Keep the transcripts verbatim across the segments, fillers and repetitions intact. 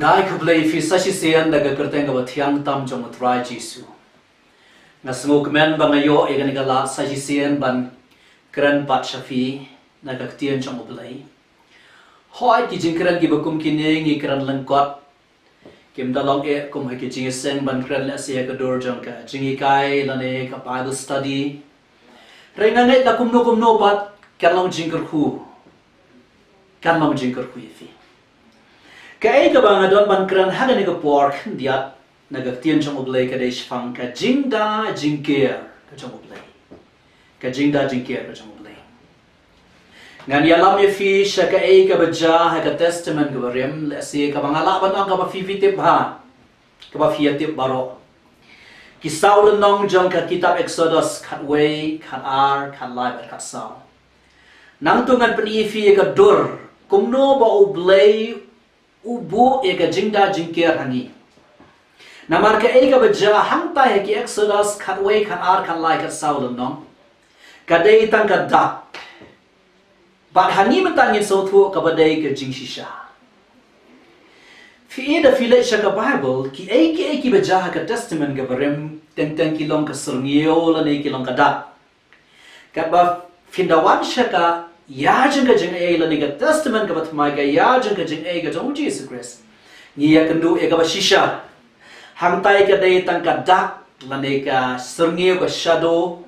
Ai khublei phi sa shisien da ka kyrteng kaba thiang tam jong U Trai Jisu. Nga sngewkmen ba nga ïoh ïa kane ka lad sa shisien ban kren pat sha phi na ka ktien jong U Blei. Hooid, ki jingkren kiba kum kine ngi kren lyngkot, kim da long eh kum ha ki jingïaseng ban kren lehse ha ka dur jong ka jinghikai lane ka Bible study. Hynrei nga ngeit la kumno kumno pat kan long jingkyrkhu, kan long jingkyrkhu ïa phi. Kaei kaba nga don ban kren ha kane ka por khyndiat na ka ktien jong U Blei ka dei shaphang ka jingda jingker ka jong U Blei. Ka jingda jingker ka jong U Blei. Ngan ïalam ïa phi sha kaei kaba jia ha ka Testament kaba rim, lehse kaba nga lah ban ong kaba phi, phi tip bha, kaba phi ïa tip baroh. Ki saw lynnong jong ka kitab Exodus, khatwei, khatar, khatlai bad khatsaw. Nangta ngan pyni ïa phi ïa ka dur kumno ba U Blei u buh ïa ka jingda jingker ha ngi. Namar kaei kaba jia hangtai ha ki Exodus khatwei, khatar, khatlai, khatsaw lynnong ka dei tang ka dak. Bad ha ngi mynta ngin sngewthuh kaba dei ka jingshisha. Phi i da phi leit sha ka Bible, kiei kiei kiba jia ha ka Testament kaba rim teng teng ki long ka syrngiew lane ki long ka dak. Katba phin da wan sha ka Ïa jong ka jingaiei lane ka Testament kaba thymmai, ka Ïa jong ka jingaiei ka jong U Jisu Khrist, ngi ïakynduh ïa kaba shisha. Hangtai ka dei tang ka dak lane ka syrngiew, ka shadow,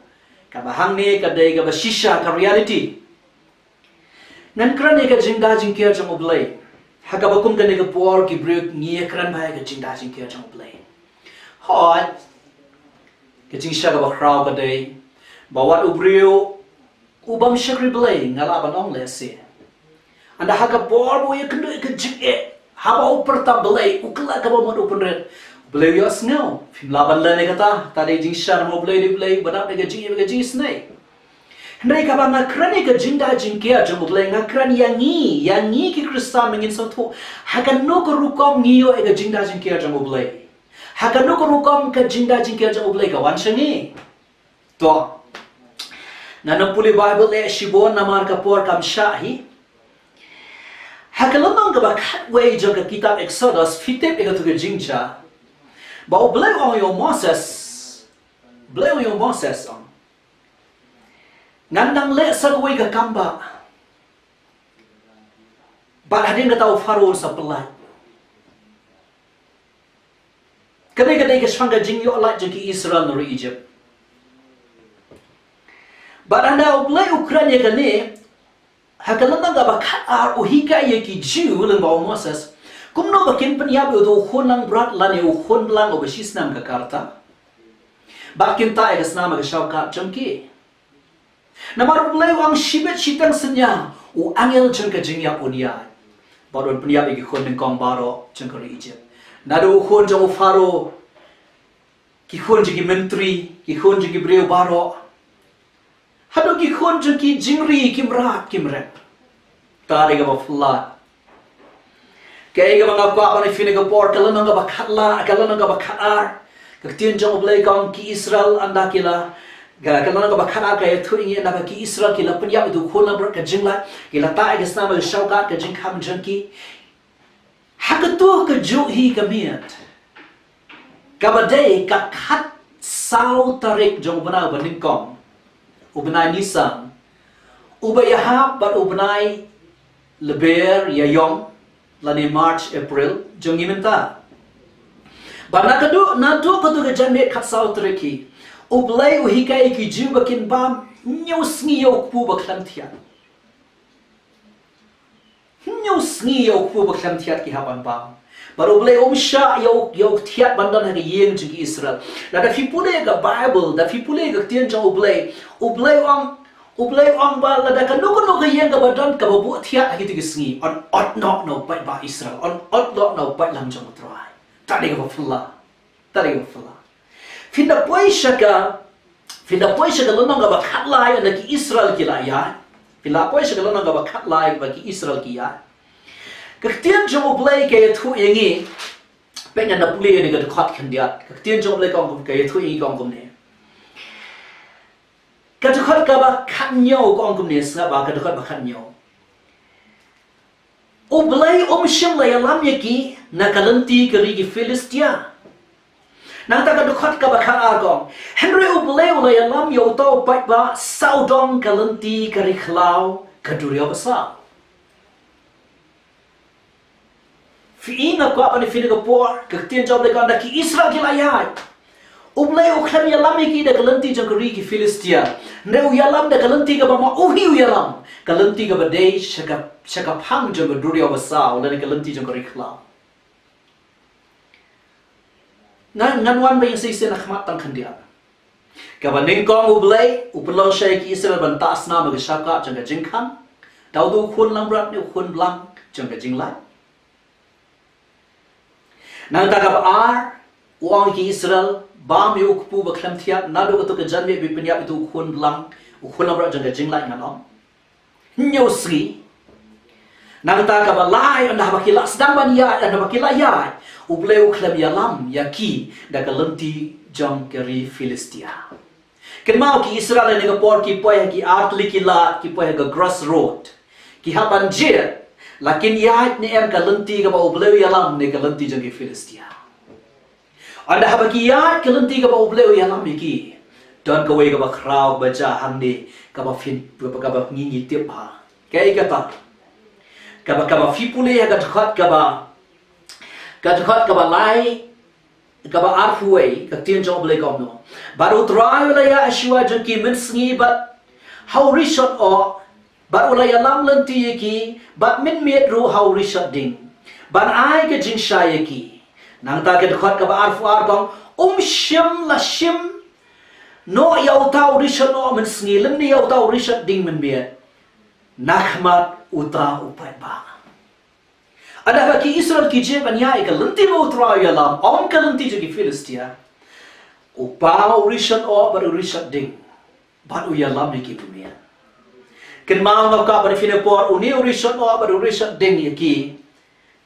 kaba hangne ka dei kaba shisha, ka reality. Ngan kren ïa ka jingda jingker jong U Blei. Ha kaba kum kane ka por ki briew ngi ïakren bha ïa ka jingda jingker jong U Blei. Hooid, ka jingshisha kaba khraw ka dei ba wat u briew u bym shakri Blei, nga lah ban ong lehse, ynda ha ka por ba u ïakynduh ïa ka jingeh, haba u pyrta Blei, u kylla kaba mut u pynrit, Blei u ïohsngew. Phim lah ban len ïa kata. Ta dei jingshisha namar Blei dei Blei ba dap da ka jingeh bad ka jingisynei. Hynrei kaba nga kren ïa ka jingda jingker jong U Blei, nga kren ïa ngi, ïa ngi ki Khristan, ba ngin sngewthuh ha kano ka rukom ngi ïoh ïa ka jingda jingker jong U Blei. Ha kano ka rukom ka jingda jingker jong U Blei ka wan sha ngi. To, ngan ym pule Bible eh shibun namar ka por kam shah hi. Ha ka lynnong kaba khatwei jong ka kitab Exodus, phi tip ïa kato ka jingjia ba U Blei u ong ïa u Moses, Blei u ong ïa u Moses, ong, ngan dang leh sa kawei ka kam ba, bad hadien kata u Pharaoh un sa pyllait. Ka dei, ka dei ka shaphang ka jingïoh lait jong ki Israel na ri Egypt. Bad ynda U Blei u kren ïa kane, ha ka lynnong kaba khatar u hikai ïa ki Jiw lyngba u Moses kumno ba kin pynïap ïa uto u khun langbrot lane u khun blang uba shisnem ka ka rta, bad kin tah ïa ka snam ha ka shawkat jong ki. Namar U Blei u ong shibit shiteng synñia u angel jong ka jingïap un ïaid bad un pynïap ïa ki khun nyngkong baroh jong ka ri Egypt. Naduh u khun jong u Pharaoh, ki khun jong ki myntri, ki khun jong ki briew baroh, haduh ki khun jong ki jingri, ki mrad ki mrem. Ta dei kaba phylla. Kaei kaba nga kwah ban ïathuh ha kane ka por, ka lynnong kaba khatla, ka lynnong kaba khatar. Ka ktien jong U Blei ka ong ki Israel ynda ki la, ka, ka lynnong kaba khatar ka ïathuh ïa ngi ynda ba ki Israel ki la pynïap ïa uto u khun langbrot ka jinglait, ki la tah ïa ka snam ha ka shawkat ka jingkham jong ki. Ha kato kajuh hi ka miet, kaba dei ka khatsaw tarik jong u bnai uba nyngkong, u bnai Nisan, uba ïahap bad u bnai Lber, Ïaïong, lane March, April jong ngi mynta. Bad na kato, naduh kato ka janmiet khatsaw tarik hi, U Blei u hikai ïa ki Jiw ba kin bam hynñiew sngi ïa u kpu ba khlem thiat. Hynñiew sngi ïa u kpu ba khlem thiat ki hap ban bam. Bad U Blei um shah ïa u, ïa u thiat ban don ha ka ïing jong ki Israel. Lada phi pule ïa ka Bible, da phi pule ïa ka ktien jong U Blei, U Blei u ong, U Blei u ong ba lada kano kano ka ïing kaba don kaba buh thiat ha kito ki sngi, yn ot noh na u paidbah Israel, yn ot noh na u paidlang jong U Trai. Ta dei kaba phylla. Ta dei kaba phylla. Phin da poi sha ka, phin da poi sha ka lynnong kaba khatlai ynda ki Israel ki la ïaid. Phin da poi sha ka lynnong kaba khatlai ba ki Israel ki ïaid. Ka ktien jong U Blei ka ïathuh ïa ngi, peit ngan da pule ïa kane ka dkhot khyndiat. Ka ktien jong U Blei ka ong, ka ïathuh ïa ngi ka ong kumne. Ka dkhot kaba khathynñiew ka ong kumne, sngap ba ka dkhot ba khathynñiew. U Blei um shym la ïalam ïa ki na ka lynti ka ri ki Philistia. Nangta ka dkhot kaba khatar ka ong, hynrei U Blei u la ïalam ïa uta u paidbah sawdong ka lynti ka ri khlaw ka duriaw basaw. Phi i, nga kwah ban ïa phi ha kane ka por, ka ktien jong U Blei ka ong da ki Israel ki la ïaid. U Blei u khlem ïalam ïa ki da ka lynti jong ka ri ki Philistia. Hynrei u ïalam da ka lynti kaba ma u hi u ïalam, ka lynti kaba dei sha ka, sha ka phang jong ka duriaw basaw lane ka lynti jong ka ri khlaw. Ngan, ngan wan ba ïeng shisien ha khmat tang khyndiat. Kaba nyngkong U Blei u pynlong sha ki Israel ban tah snam ha ka shakah jong ka jingkhang da uto u khun langbrot ne u khun blang jong ka jinglait. Nangta kaba ar, u ong ïa ki Israel, bam ïa u kpu ba khlem thiat naduh kato ka janmiet ba pynïap ïa uto u khun blang, u khun langbrot jong ka jinglait, ngan ong. Hynñiew sngi. Nangta kaba lai, ynda haba ki la sdang ban ïaid, ynda haba ki la ïaid, U Blei u khlem ïalam ïa ki da ka lynti jong ka ri Philistia. Kynmaw, ki Israel ha kane ka por ki poi ha ki artylli ki lad, ki poi ha ka crossroad. Ki hap ban jied, la kin ïaid ne em ka lynti kaba U Blei u ïalam ne ka lynti jong ki Philistia. Ynda haba ki ïaid ka lynti kaba U Blei u ïalam ïa ki, don kawei kaba khraw kaba jia hangne, kaba phin, kaba, kaba ngi, ngi tip bha. Kaei kata? Kaba, kaba phi pule ha ka dkhot kaba, ka dkhot kaba lai, kaba arphew wei, ka ktien jong U Blei ka ong kumno: Bad U Trai u la ïaid shuwa jong ki mynsngi bad ha u rishot oh, bad u la ïalam lynti ïa ki, bad mynmiet ruh ha u rishot ding, ban ai ka jingshai ïa ki. Nangta ka dkhot kaba arphew ar ka ong, um shym la shim noh ïa uta u rishot oh mynsngi lymne ïa uta u rishot ding mynmiet na khmat uta u paidbah. Ynda haba ki Israel ki jied ban ïaid ka lynti ba U Trai u ïalam, ym ka lynti jong ki Philistia, u pynpaw u rishot oh bad u rishot ding, bad u ïalam ïa ki mynmiet. Kynmaw, nga kwah ban ïa phi ha kane ka por, une u rishot oh bad u rishot ding ïa ki,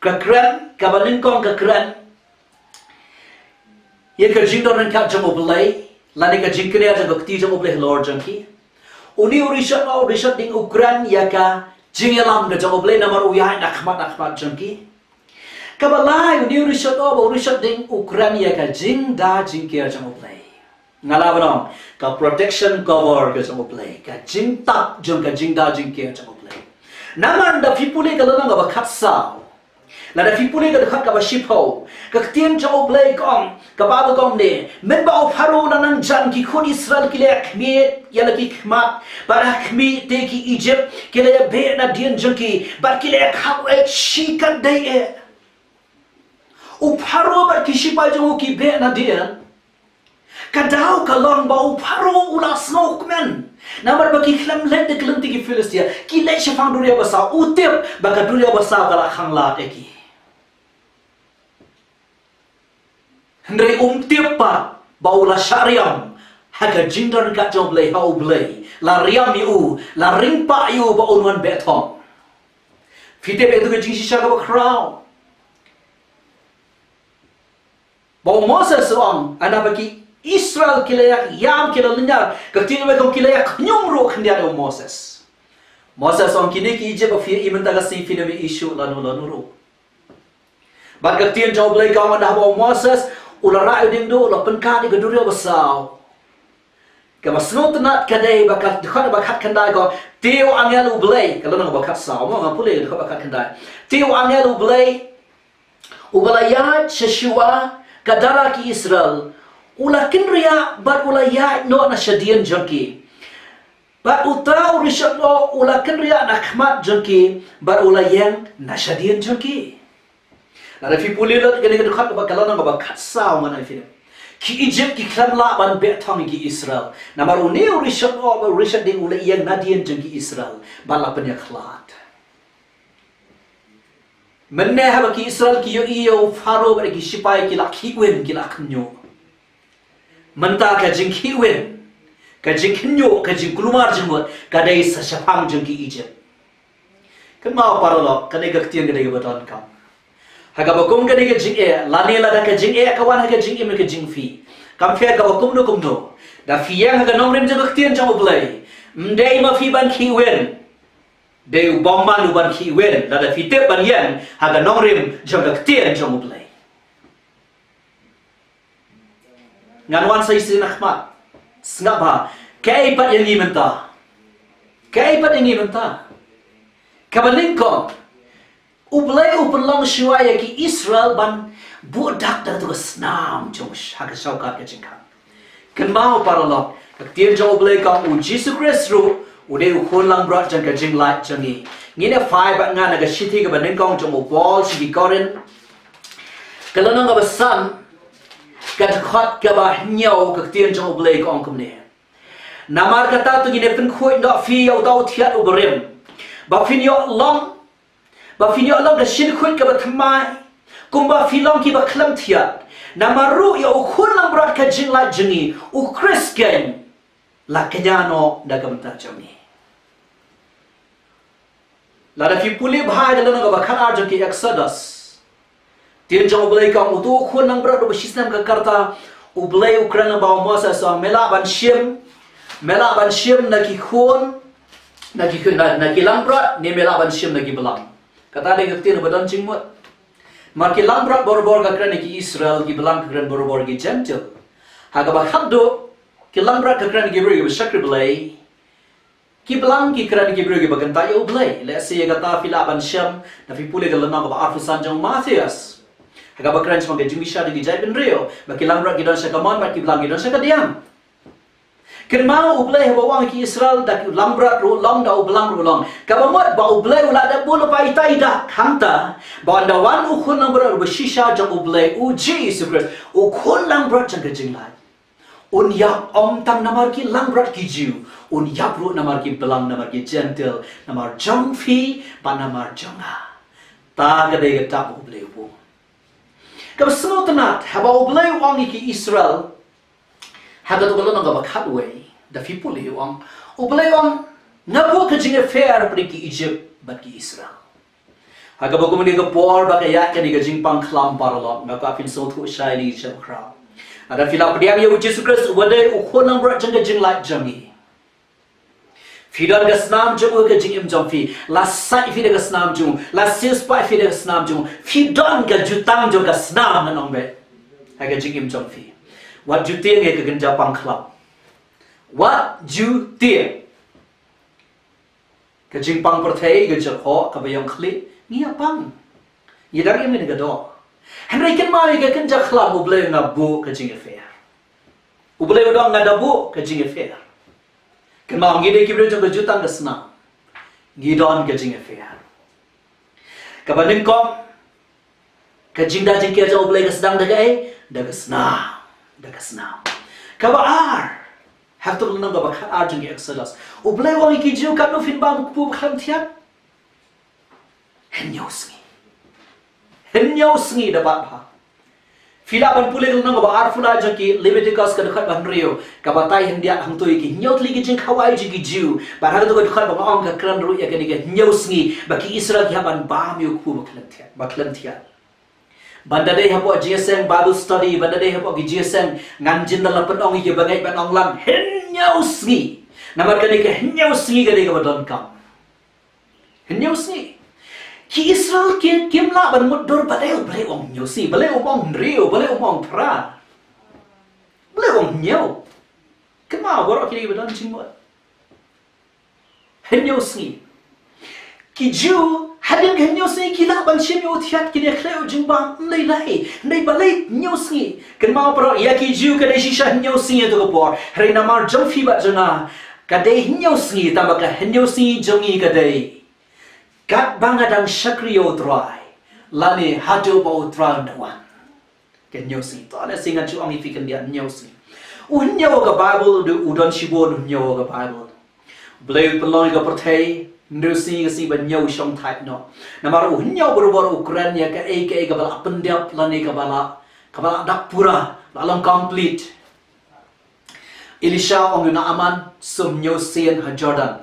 ka kren, kaba nyngkong ka kren ïa ka jingdon ryngkat jong U Blei, lane ka jingkner jong ka kti jong U Blei halor jong ki. Une u rishot oh, u rishot ding u kren ïa ka jingïalam ka jong U Blei namar u ïaid na khmat na khmat jong ki. Kaba lai, une u rishot oh bad u rishot ding u kren ïa ka jingda jingker jong U Blei. Nga lah ban ong, ka protection cover ka jong U Blei, ka jingtap jong ka jingda jingker jong U Blei. Namar ynda phi pule ka lynnong kaba khatsaw, lada phi pule ka dkhot kaba shiphew, ka ktien jong U Blei ka ong, kaba ong kumne: Mynba u Pharaoh u la nang jan, ki khun Israel ki la ïa khmih ïa la ki khmat, bad ha khmih te ki Egypt ki la ïa beh nadien jong ki, bad ki la ïa khap eh shi katdei eh. U Pharaoh bad ki shipai jong u ki beh nadien. Ka daw ka long ba u Pharaoh u la sngewkmen. Namar ba ki khlem leit da ka lynti ki Philistia, ki leit shaphang duriaw basaw, u tip ba ka duriaw basaw ka la khang lad ïa ki. Hynrei um tip pat ba u la shah riam ha ka jingdon ryngkat jong U Blei, ha U Blei la riam ïa u, la ring pat ïa u ba un wan beh thong. Phi tip ïa katu ka jingshisha kaba khraw? Ba u Moses u ong, ynda ba ki Israel ki la ïa ïam, ki la lynñiar, ka ktien ba ong ki la ïa khñium ruh khyndiat ïa u Moses. Moses u ong, kine ki Egypt ba phi ïa i mynta ka sngi phin ym ïa i shuh lano lano ruh. Bad ka ktien jong U Blei ka ong, ynda ba u Moses u la rah ïa u diengduh, u la pynkhat ïa ka duriaw basaw. Kaba sngewtynnat ka dei ba ka dkhot ba khatkhyndai ka ong, te u angel U Blei, ka lynnong ba khatsaw, mo, nga pule ka dkhot ba khatkhyndai. Te u angel U Blei uba la ïaid sha shuwa ka dara ki Israel u la kynriah bad u la ïaid noh na shadien jong ki. Bad uta u rishot oh u la kynriah na khmat jong ki bad u la ïeng na shadien jong ki. Lada phi pule lut kane ka dkhot kaba, ka lynnong kaba khatsaw, ngan ong ïa phi, ki Egypt ki khlem lah ban beh thong ïa ki Israel. Namar une u rishot oh bad u rishot ding u la ïeng nadien jong ki Israel bad la pynïakhlad. Mynne haba ki Israel ki ïohi ïa u Pharaoh bad ki shipai ki la khihwin, ki la khynñiuh. Mynta ka jingkhihwin, ka jingkhynñiuh, ka jingkulmar jingmut ka dei sa shaphang jong ki Egypt. Kynmaw paralok, kane ka ktien ka dei kaba donkam. Ha kaba kum kane ka jingeh, lane lada ka jingeh ka wan ha ka jingim ka jingphi, kam pher kaba kumno kumno, da phi ïeng ha ka nongrim jong ka ktien jong U Blei, ym dei ma phi ban khihwin. Dei u bymman u ban khih win, lada phi tip ban ïeng ha ka nongrim jong ka ktien jong U Blei. Ngan wan sa shisien ha khmat. Sngap bha, kaei pat ïa ngi mynta? Kaei pat ïa ngi mynta? Kaba nyngkong, U Blei u pynlong shuwa ïa ki Israel ban buh dak da katu ka snam jong u ha ka shongkhat ka jingkhang. Kynmaw paralok, ka ktien jong U Blei ka ong U Jisu Khrist ruh u dei u khun langbrot jong ka jinglait jong ngi. Ngin ïa phai bad nga na ka shithi kaba nyngkong jong u Paul sha ki Korinth, ka lynnong kaba san, ka dkhot kaba hynñiew, ka ktien jong U Blei ka ong kumne: Namar kata to ngin ïa pynkhuid noh phi ïa uta u thiat u barim, ba phin ïoh long, ba phin ïoh long ka shynrang kaba thymmai, kumba phi long kiba khlem thiat. Namar ruh ïa u khun langbrot ka jinglait jong ngi, U Khrist keiñ, la kñia noh da ka bynta jong ngi. Lada phi pule bha ïa ka lynnong kaba khatar jong ki Exodus, ktien jong U Blei ka ong, utu u khun langbrot uba shisnem ka rta, U Blei u kren lyngba u Moses, ong, me lah ban shim, me lah ban shim na ki khun, na ki khun, na, na ki langbrot, ne me lah ban shim na ki blang. Kata dei ka ktien ba don jingmut. Namar ki langbrot barabor ka kren ïa ki Israel, ki blang ka kren barabor ïa ki Gentile. Ha kaba khatduh, ki langbrot ka kren ïa ki briew kiba shakri Blei, ki blang ki kren ïa ki briew kiba kyntait ïa U Blei. Lehse ïa kata phi lah ban shem, lada phi pule ka lynnong kaba arphew san jong u Mathaios, ha kaba kren shaphang ka jingbishar jong ki jaitbynriew, ba ki langbrot ki don sha kamon bad ki blang ki don sha kadiang. Kynmaw, U Blei haba u ong ïa ki Israel, da u langbrot ruh long, da u blang ruh long. Kaba mut ba U Blei u la dep buh lypa itai dak hangta, ba ynda wan u khun langbrot uba shisha jong U Blei, U Jisu Khrist, u khun langbrot jong ka jinglait, un ïap ym tang namar ki langbrot ki Jiw, un ïap ruh namar ki blang, namar ki Gentile, namar jong phi bad namar jong nga. Ta ka dei ka dak U Blei u buh. Kaba sngewtynnat, haba U Blei u ong ïa ki Israel ha katu ka lynnong kaba khatwei, da phi pule u ong, U Blei u ong, nga buh ka jingïapher hapdeng ki Egypt bad ki Israel. Ha kaba kum kane ka por ba ka ïaid kane ka jingpang khlam paralok, nga kwah phin sngewthuh shai ïa kane ka jingpang khlam. Lada phi la pdiang ïa U Jisu Khrist uba dei u khun langbrot jong ka jinglait jong ngi, phi don ka snam jong u ha ka jingim jong phi. La sait phi da ka snam jong u, la siewspah phi da ka snam jong u. Phi don ka jutang jong ka snam, ngan ong beit, ha ka jingim jong phi. Wat ju tieng ïa ka kynja pang khlam. Wat ju tieng. Ka jingpang pyrthei, ka jingkhoh, kaba ïong khlieh, ngi ïa pang. Ngi dang im ha kane ka doh. Hynrei kynmaw ïa ka kynja khlam, U Blei u ong nga buh ka jingïapher. U Blei u ong nga da buh ka jingïapher. Kynmaw, ngi dei ki briew jong ka jutang ka snam. Ngi don ka jingïapher. Kaba nyngkong, ka jingda jingker jong U Blei ka sdang da kaei? Da ka snam. Da ka snam. Kaba ar, ha katu ka lynnong kaba khatar jong ki Exodus, U Blei u ong ïa ki Jiw, katno phin bam u kpu ba khlem thiat? Hynñiew sngi. Hynñiew sngi da bat bha. Phi lah ban pule ka lynnong kaba arphew lai jong ki Leviticus, ka dkhot ba hynriew, ka batai hyndiat hangto ïa ki hynñiew tylli ki jingkhawai jong ki Jiw. Bad ha katu ka dkhot ba nga ong ka kren ruh ïa kane ka hynñiew sngi, ba ki Israel ki hap ban bam ïa u kpu ba khlem thiat, ba khlem thiat. Ban da dei hapoh jingïaseng Bible study, ban da dei hapoh ki jingïaseng, ngan jin da la pynong ïa ki bangeit ban ong lang, hynñiew sngi. Namar kane ka hynñiew sngi ka dei kaba donkam. Hynñiew sngi. Ki Israel ki, kim lah ban mutdur balei U Blei u ong hynñiew sngi, balei um ong hynriew, balei um ong phra. Balei u ong hynñiew? Kynmaw baroh kine kiba don jingmut. Hynñiew sngi. Ki Jiw, hadien ka hynñiew sngi ki lah ban shim ïa u thiat, kin ïa khleh ïa u jingbam, ym lei lei. Hynrei balei hynñiew sngi? Kynmaw baroh, ïa ki Jiw ka dei shisha hynñiew sngi ha katu ka por. Hynrei namar jong phi bad jong nga, ka dei hynñiew sngi, tangba ka hynñiew sngi jong ngi ka dei katba nga dang shakri ïa U Trai, lane haduh ba U Trai un da wan. Ka hynñiew sngi. To, lehse ngan shu ong ïa phi khyndiat, hynñiew sngi. U hynñiew ha ka Bible, u don, u don shibun u hynñiew ha ka Bible. U Blei u pynlong ïa ka pyrthei, hynriew sngi, ka sngi ba hynñiew u shong thait noh. Namar u hynñiew barabor u kren ïa kaei kaei kaba la pyndep lane kaba la, kaba la dap pura, la long complete. Elisha u ong ïa u Naaman, sum hynñiew sien ha Jordan.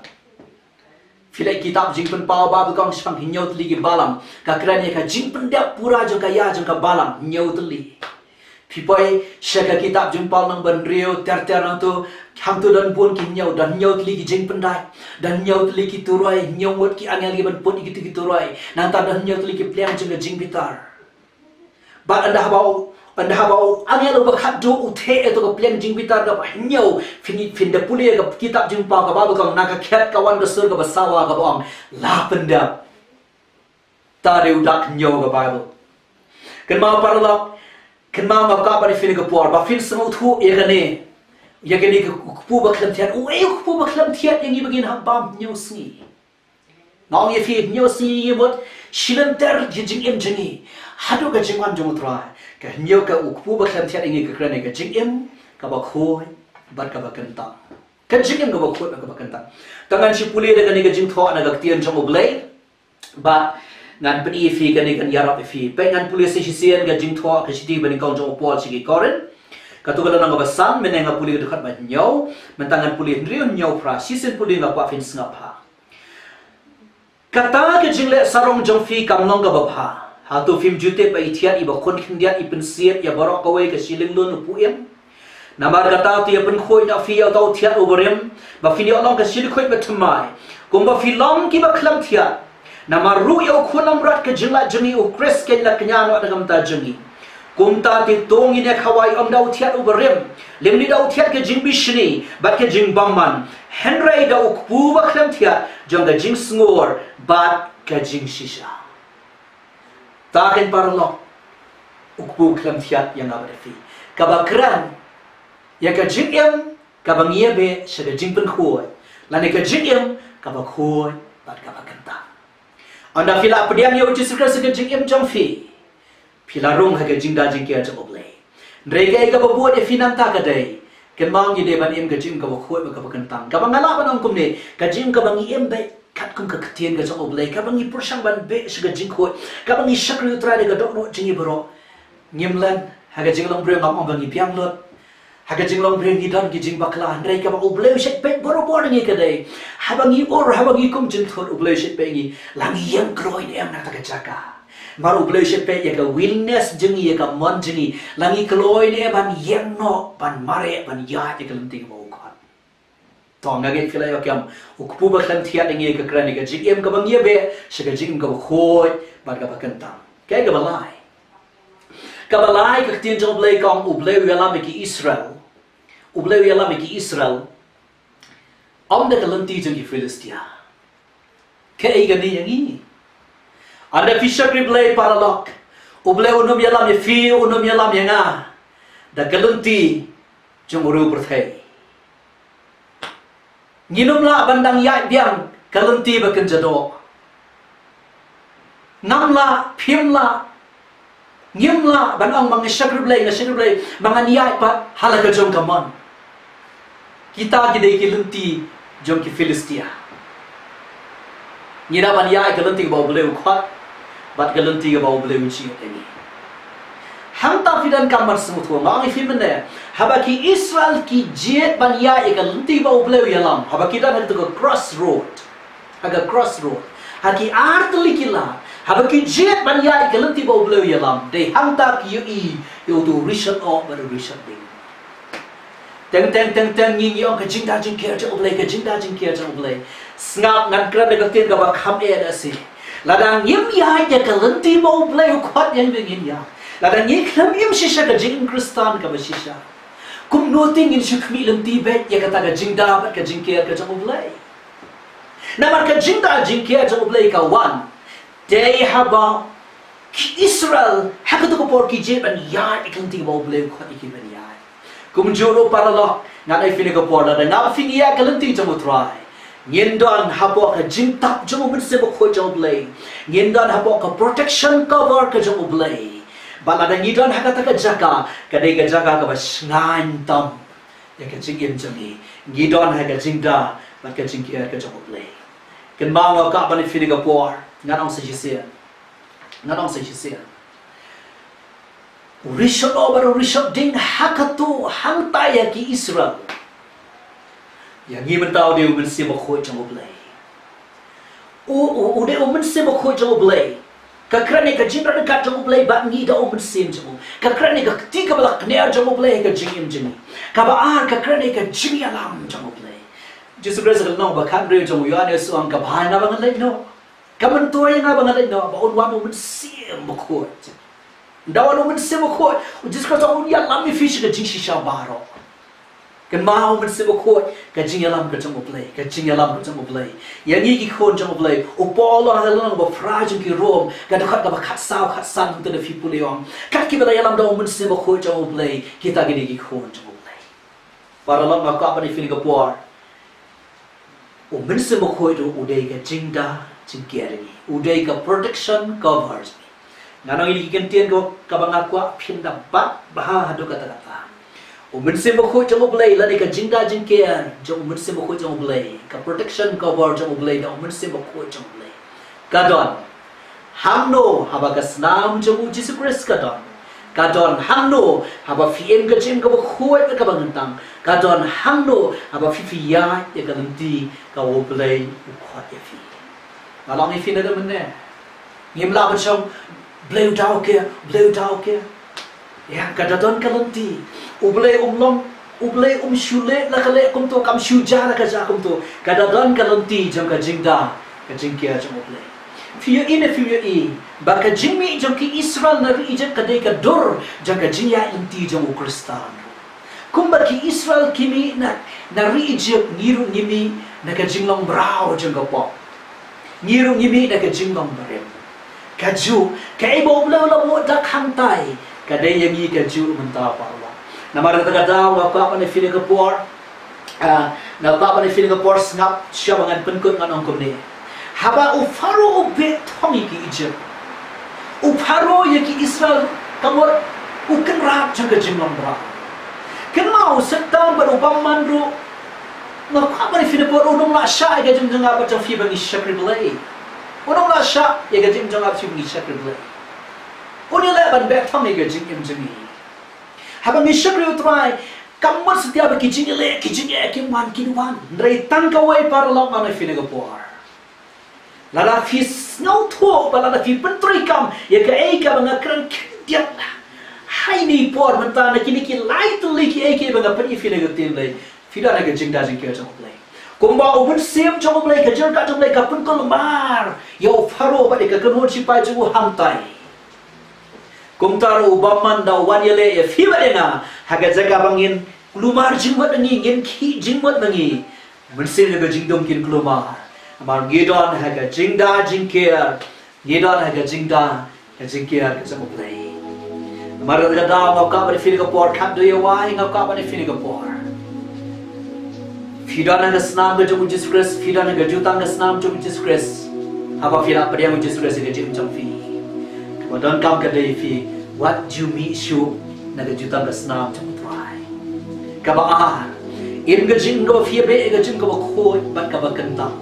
Phi leit kitab Jingpynpaw, Bible ka ong shaphang hynñiew tylli ki balang. Ka kren ïa ka jingpyndep pura jong ka ïa jong ka balang, hynñiew tylli. Phi poi sha ka kitab Jingpynpaw lynnong ba hynriew, ter ter hangto, hangto don bun ki hynñiew, don hynñiew tylli ki jingpyndait, don hynñiew tylli ki turoi, hynñiew ngut ki angel kiban put ïa kito ki turoi. Nangta don hynñiew tylli ki pliang jong ka jingbitar. Bad ynda haba u, ynda haba u angel uba khatduh u theh ïa kato ka pliang jingbitar kaba hynñiew, phin, phin da pule ïa ka kitab Jingpynpaw, ka Baibl ka ong, na ka khet ka wan ka sur kaba sawa kaba ong, la pyndep. Te dei u dak hynñiew ka Baibl. Kynmaw paralok, kynmaw nga kwah ban ïa phi ha kane ka por ba phin sngewthuh ïa kane. Ïa kane ka kpu ba khlem thiat, uei u kpu ba khlem thiat ïa ngi ba ngin hap bam hynñiew sngi. Nga ong ïa phi, hynñiew sngi ngi mut shi lynter ki jingim jong ngi haduh ka jingwan jong U Trai. Ka hynñiew ka u kpu ba khlem thiat ïa ngi ka kren ïa ka jingim kaba khuid bad kaba kyntang. Ka jingim kaba khuid bad kaba kyntang. Te ngan shu pule da kane ka jingthoh na ka ktien jong U Blei. Bad ngan pyni ïa phi kane, kan ïarap ïa phi. Peit, ngan pule sa shisien ka jingthoh, ka shithi ba nyngkong jong u Paul sha ki Korinth. Kato ka lynnong kaba san, mynne nga pule ka dkhot ba hynñiew, mynta ngan pule hynriew, hynñiew, phra, shisien pule, nga kwah phin sngap bha. Kata ka jingleh sarong jong phi kam long kaba bha. Hato phim ju tip ba i thiat, iba khun khyndiat, i pynsiat ïa baroh kawei ka shiliang lun u phuh im? Namar kata to ïa pynkhuid noh phi ïa uta u thiat uba rim, ba phin ïoh long ka shi dkhot ba thymmai, kumba phi long kiba khlem thiat. Namar ruh ïa u Khun langbrot ka jinglait jong ngi, U Khrist, kein la kñia noh na ka bynta jong ngi. Kumta te to ngin ïa khawai ym da u thiat uba rim, lymne da u thiat ka jingbishni bad ka jingbymman, hynrei da u kpu ba khlem thiat jong ka jingsngur bad ka jingshisha. Te keiñ paralok, u kpu khlem thiat ïa nga bad ïa phi, kaba kren ïa ka jingim kaba ngi ïa beh sha ka jingpynkhuid, lane ka jingim kaba khuid bad kaba kyntang. Ynda phi la pdiang ïa U Jisu Khrist ha ka jingim jong phi, phi la rung ha ka jingda jingker jong U Blei. Hynrei kaei kaba bud ïa phi nangta ka dei, kynmaw, ngi dei ban im ka jingim kaba khuid bad kaba kyntang. Kaba nga lah ban ong kumne, ka jingim kaba ngi im beit katkum ka ktien ka jong U Blei, kaba ngi pyrshang ban beh sha ka jingkhuid, kaba ngi shakri U Trai da ka dohnud jong ngi baroh. Ngim len ha ka jinglong briew, ngam ong ba ngi biang lut. Ha ka jinglong briew ngi don ki jingbakla, hynrei kaba U Blei u shait peit barabor ïa ngi ka dei, haba ngi ur, haba ngi kum jingthut, U Blei u shait peit ïa ngi, la ngi ïeng kloi ne em na kata ka jaka. Namar U Blei u shait peit ïa ka willingness jong ngi, ïa ka mon jong ngi, la ngi kloi ne em ban ïeng noh, ban mareh, ban ïaid ïa ka lynti kaba u khot. To nga ngeit phi la ïoh kem, u kpu ba khlem thiat ïa ngi ka kren ïa ka jingim kaba ngi ïa beh sha ka jingim kaba khuid bad kaba kyntang. Kaei kaba lai? Kaba lai, ka ktien jong U Blei ka ong, U Blei u ïalam ïa ki Israel. U Blei u ïalam ïa ki Israel ym da ka lynti jong ki Philistia. Kaei kane ïa ngi? Ynda phi shakri Blei paralok, U Blei un ym ïalam ïa phi, un ym ïalam ïa nga da ka lynti jong u riew pyrthei. Ngin ym lah ban dang ïaid biang ka lynti ba kynja doh. Ngam lah, phim lah, ngim lah ban ong ba nga shakri Blei, nga shakri Blei, ba ngan ïaid pat ha la ka jong ka mon. Kita ki dei ki lynti jong ki Philistia. Ngi dei ban ïaid ka lynti kaba U Blei u khot bad ka lynti kaba U Blei u jied ïa ngi. Hangta phi donkam ban sngewthuh, nga ong ïa phi mynne, haba ki Israel ki jied ban ïaid ïa ka lynti ba U Blei u ïalam, haba ki don ha kato ka crossroad, ha ka crossroad, ha ki ar tylli ki lad, haba ki jied ban ïaid ïa ka lynti ba U Blei u ïalam, dei hangta ki ïohi ïa uto u rishot oh bad u rishot ding. Teng teng teng teng ngi, ngi ong ka jingda jingker jong U Blei, ka jingda jingker jong U Blei. Sngap, ngan kren da ka ktien kaba kham eh da shi. Lada ngim ïaid ïa ka lynti ba U Blei u khot ïa ngi ba ngin ïaid, lada ngi khlem im shisha ka jingim Khristan kaba shisha, kumno te ngin shu khmih lynti beit ïa kata ka jingda bad ka jingker ka jong U Blei? Namar ka jingda jingker jong U Blei ka wan dei haba ki Israel ha kato ka por ki jied ban ïaid ïa ka lynti ba U Blei u khot ïa ki ban ïaid. Kumjuh ruh paralok, ngan ai phi ha kane ka por, lada nga bad phi ngi ïaid ïa ka lynti jong U Trai, ngin don hapoh ka jingtap jong U Mynsiem Bakhuid jong U Blei. Ngin don hapoh ka protection, cover ka jong U Blei. Bad lada ngi don ha kata ka jaka, ka dei ka jaka kaba shngaiñ tam ïa ka jingim jong ngi. Ngi don ha ka jingda bad ka jingker ka jong U Blei. Kynmaw, nga kwah ban ai phi ha kane ka por, ngan ong sa shisien, ngan ong sa shisien. U rishot oh bad u rishot ding ha kato, hangta ïa ki Israel. Ïa ngi mynta u dei U Mynsiem Bakhuid jong U Blei. U, u, u dei U Mynsiem Bakhuid jong U Blei. Ka kren ïa ka jingïarap jong U Blei bad ngi da U Mynsiem jong u. Ka kren ïa ka kti kaba la kner jong U Blei ha ka jingim jong ngi. Kaba ar, ka kren ïa ka jingïalam jong U Blei. Jisu Khrist ha ka lynnong ba khathynriew jong u Ïoannis u ong, ka bha ïa nga ba ngan leit noh. Ka myntoi ïa nga ba ngan leit noh, ba un wan U Mynsiem Bakhuid. Ynda wan U Mynsiem Bakhuid, U Jisu Khrist u ïalam ïa phi sha ka jingshisha baroh. Kynmaw, U Mynsiem Bakhuid, ka jingïalam ka jong U Blei, ka jingïalam ka jong U Blei. Ïa ngi ki khun jong U Blei, u Paul ha ka lynnong ba phra jong ki Rom, ka dkhot kaba khatsaw khatsan, hangta da phi pule u ong, kat kiba la ïalam da U Mynsiem Bakhuid jong U Blei, kita ki dei ki khun jong U Blei. Paralok, nga kwah ban ïathuh ïa phi ha kane ka por, U Mynsiem Bakhuid u dei ka jingda jingker jong ngi. U dei ka protection cover jong ngi. Ngan ong ïa ki kyntien kaba nga kwah phin da bat bha haduh katta katta. U Mynsiem Bakhuid jong U Blei, lane ka jingda jingker jong U Mynsiem Bakhuid jong U Blei, ka protection cover jong U Blei da U Mynsiem Bakhuid jong U Blei, ka don hangno? Haba ka snam jong U Jisu Khrist ka don. Ka don hangno? Haba phi im ka jingim kaba khuid bad kaba kyntang. Ka don hangno? Haba phi, phi ïaid ïa ka lynti kaba U Blei u khot ïa phi. Nga la ong ïa phi naduh mynne, ngim lah ban shong, Blei u daw ke, Blei u daw ke. Ïa, ka da don ka lynti. U Blei um long, U Blei um shu leh la ka leh kumto, kam shu jia la ka jia kumto. Ka da don ka lynti jong ka jingda, ka jingker jong U Blei. Phi ïohi ne phim ïohi ba ka jingmih jong ki Israel na ri Ijipt ka dei ka dur jong ka jingïaid lynti jong u Khristan? Kumba ki Israel ki mih na, na ri Ijipt, ngi ruh ngi mih na ka jinglong mraw jong ka pop. Ngi ruh ngi mih na ka jinglong barim. Kajuh, kaei ba U Blei u la buh dak hangtai, ka dei ïa ngi kajuh mynta, paralok. Namar kata ka daw nga kwah ban ïathuh ïa phi ha kane ka por, ah, nga kwah ban ïathuh ïa phi ha kane ka por, sngap shuwa ba ngan pynkut, ngan ong kumne. Haba u Pharaoh u beh thong ïa ki Ijipt, u Pharaoh ïa ki Israel ka mut u kynrad jong ka jinglong mraw. Kynmaw, u Soitan bad u bymman ruh, nga kwah ban ïathuh ïa phi ha kane ka por, un ym lah shah ïa ka jingim jong nga bad jong phi ba ngi shakri Blei. Un ym lah shah ïa ka jingim jong nga bad jong phi ba ngi shakri Blei. Un ïaleh ban beh thong ïa ka jingim jong ngi. Haba ngi shakri U Trai, kam mut satia ba ki jingïaleh, ki jingeh kim wan, kin wan. Hynrei tang kawei, paralok, ngan ong ïa phi ha kane ka por. Lada phi sngewthuh bad lada phi pyntreikam ïa kaei kaba nga kren khyndiat ha kane ka por mynta, na kine ki lai tylli kiei kiei ba nga pyni ïa phi na ka ktien Blei, phi don ha ka jingda jingker jong U Blei. Kumba U Mynsiem jong U Blei, ka jingkyrkhu jong U Blei ka pynkulmar ïa u Pharaoh bad ïa ka kynhun shipai jong u hangtai, kumta ruh u bymman da u wan ïaleh ïa phi bad ïa nga ha ka jaka ba ngin kulmar jingmut na ngi, ngin khih jingmut na ngi. Mynsiem jong ka jingdum kin kulmar. Namar ngi don ha ka jingda jingker, ngi don ha ka jingda ka jingker ka jong U Blei. Namar kata ka daw nga kwah ban ïathuh ïa phi ha kane ka por, khatduh ïa wai nga kwah ban ïathuh ïa phi ha kane ka por. Phi don ha ka snam ka jong U Jisu Khrist, phi don ha ka jutang ka snam jong U Jisu Khrist. Haba phi la pdiang U Jisu Khrist ha ka jingim jong phi, kaba donkam ka dei phi wat ju mih shuh na ka jutang ka snam jong U Trai. Kaba ar, im ka jingim kaba phi ïabeh ïa ka jingim kaba khuid bad kaba kyntang.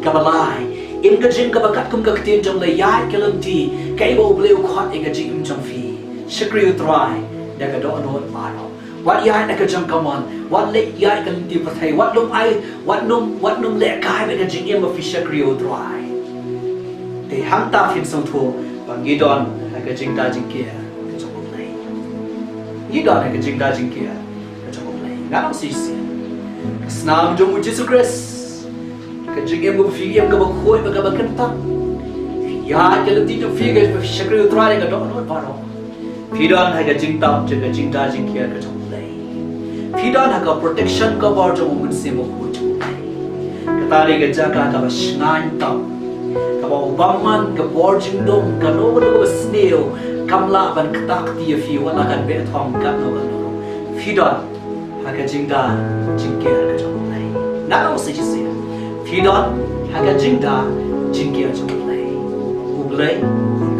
Kaba lai, im ka jingim kaba katkum ka ktien jong U Blei, ïaid ka lynti kaei ba U Blei u khot ïa ka jingim jong phi. Shakri U Trai da ka dohnud baroh. Wat ïaid na ka jong ka mon, wat leh ïaid ka lynti pyrthei, wat lum ai, wat lum, wat lum lehkai bad ka jingim ba phi shakri U Trai. Te hangta phin sngewthuh ba ngi don ha ka jingda jingker ka jong U Blei. Ngi don ha ka jingda jingker ka jong U Blei. Ngan ong shisien, ka snam jong U Jisu Khrist, ka jingim kaba phi im kaba khuid bad kaba kyntang. Phi ïaid ka lynti jong phi kaba phi shakri U Trai da ka dohnud baroh. Phi don ha ka jingtap jong ka jingda jingker ka jong U Blei. Phi don ha ka protection cover jong U Mynsiem Bakhuid jong U Blei. Kata dei ka jaka kaba shngaiñ tam, kaba u bymman, ka bor jingdum, kano kano kaba sniew kam lah ban ktah kti ïa phi, wat la kan beh thong katno katno. Phi don ha ka jingda jingker ka jong U Blei. Ngan ong shisien, phi don ha ka jingda jingker jong U Blei. U Blei un